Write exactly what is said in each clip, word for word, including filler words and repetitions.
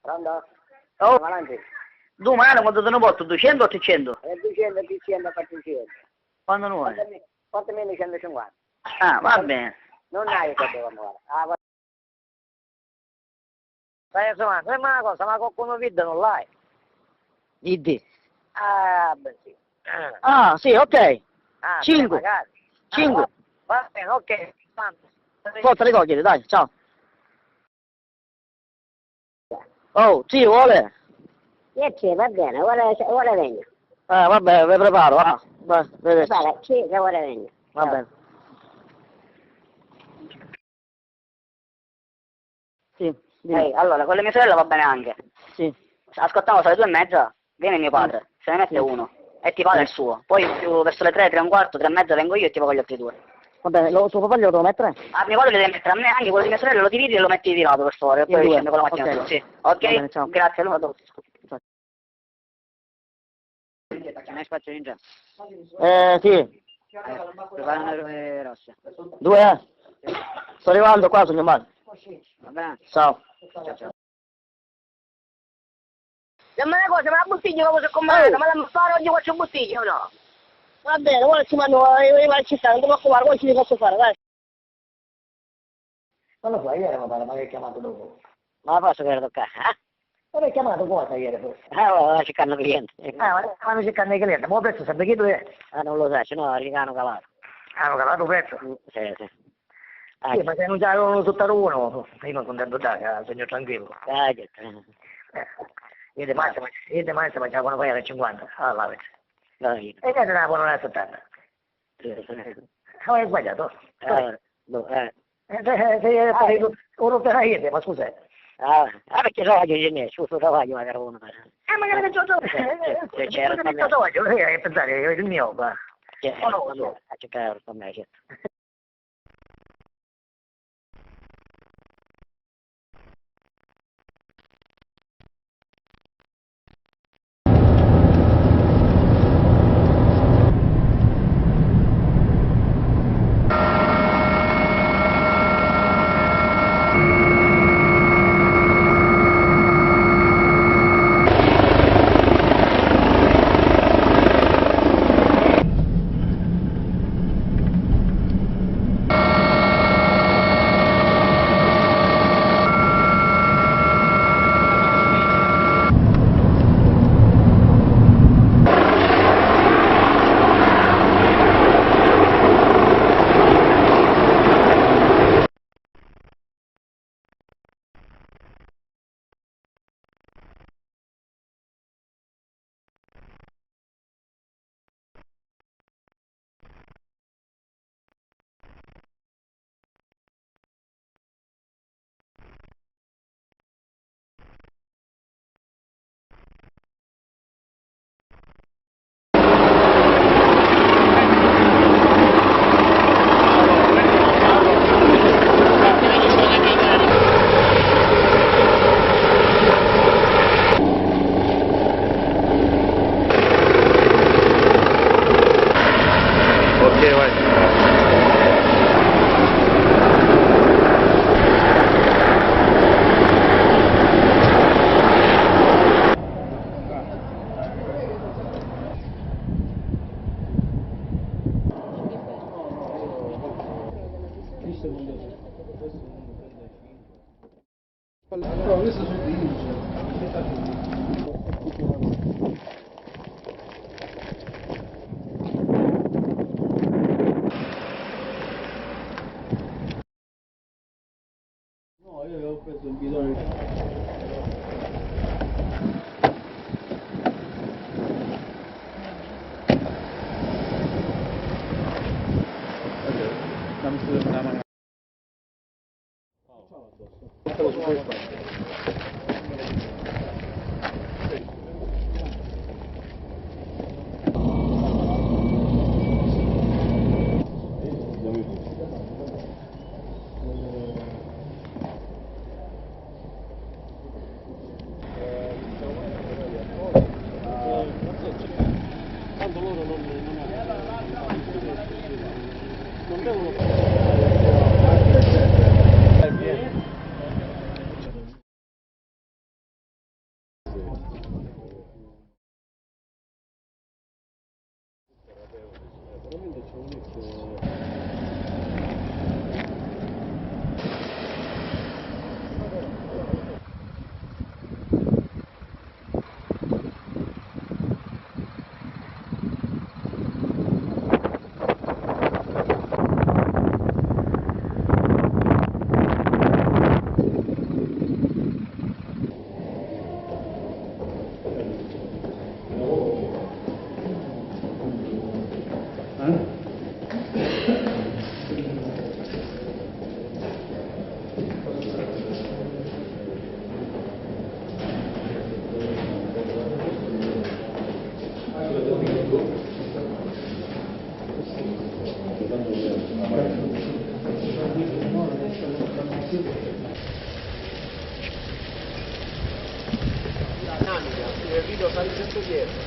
Pronto? Oh. Avanti. Dumani quantu ti ne portu? Ducentu o tricentu? Eh, ducentu, tricentu, quattrucentu. Quantu noi? Quattrumila, quattrumila centocinquanta. Ah, va bene. Non hai che devo ancora. Ah, va- Stai a suonare, ferma una cosa, ma qualcuno vide non l'hai? Vide? Ah, beh, sì. Ah, sì, ok. Ah, sì, cinque. Magari. Ah, cinque. Va, va bene, ok. Tanto. Forza, ricogliti, dai, ciao. Oh, sì, vuole? Sì, sì, va bene, ora, ora vengo. Eh, vabbè, vi preparo, ah. Va, vedi. Prepara, sì, che ora vengo. Va bene. Sì, dimmi. Ehi, allora, con le mie sorelle va bene anche. Sì. Ascoltiamo alle due e mezza. Viene mio padre, se ne mette uno e ti paga il suo. Poi più verso le tre, tre e un quarto, tre e mezza vengo io e ti pago gli altri due. Va bene, lo, tuo papà glielo devo mettere? Ah, mio padre lo deve mettere a me, anche quello di mia sorella lo dividi e lo metti di lato per favore, e poi scende con la macchina sua. Sì. Ok? Va bene, ciao. Grazie, allora dopo ti scuso. Ciao. C'è mai spazio in già? Eh, sì. Eh, prepara una ro-, eh, rossa. Due, eh? Sto arrivando qua, signor Mario. Va bene. Ciao. Ciao, ciao. Dammi una cosa, ma la bottiglia come si compra? Oh! Ma la mi pare oggi quattro bottiglie o no? Va bene, ora ci mando, eh, io vado a cercare, non ti preoccupare, ora ci posso fare, dai. Non lo so, ieri mi pare mi hai chiamato dopo. Ma la posso vedere tocca? Eh? Ma mi hai chiamato cosa ieri forse? Ah, oh, sto cercando clienti. Ah, ma stanno cercando i clienti, ma il prezzo sempre che tu è? Ah, non lo so, se no arrivano calato. Ah, hanno calato il prezzo? Mm, sì, sì. Ah, sì, ma se non c'è uno sotto a uno, io non contento dai, eh, sogno tranquillo. Ah, certo. Eh, io di massima, io di massima c'è quando fai alle cinquanta, ah, là, vedi. Capito. E niente, la buona settanta. Sì, sì. Ah, hai sbagliato. Ah, no, eh. Eh, se, se, se, ah, poi, eh, uno per la gente, ma scusa. Ah, ah, perché travaglio, ce n'è, su, su travaglio magari uno. Eh, magari che c'ho, c'ho, eh, eh, c'è, c'è, c'è, c'ho travaglio, eh, eh, pensare, eh, il mio, va. C'è, oh, no, c'è, c'è, certo. Ok, vai. No, io ho preso il bidone. Dammi solo una mano. Tanto loro non, non devono.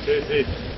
Sì, sì.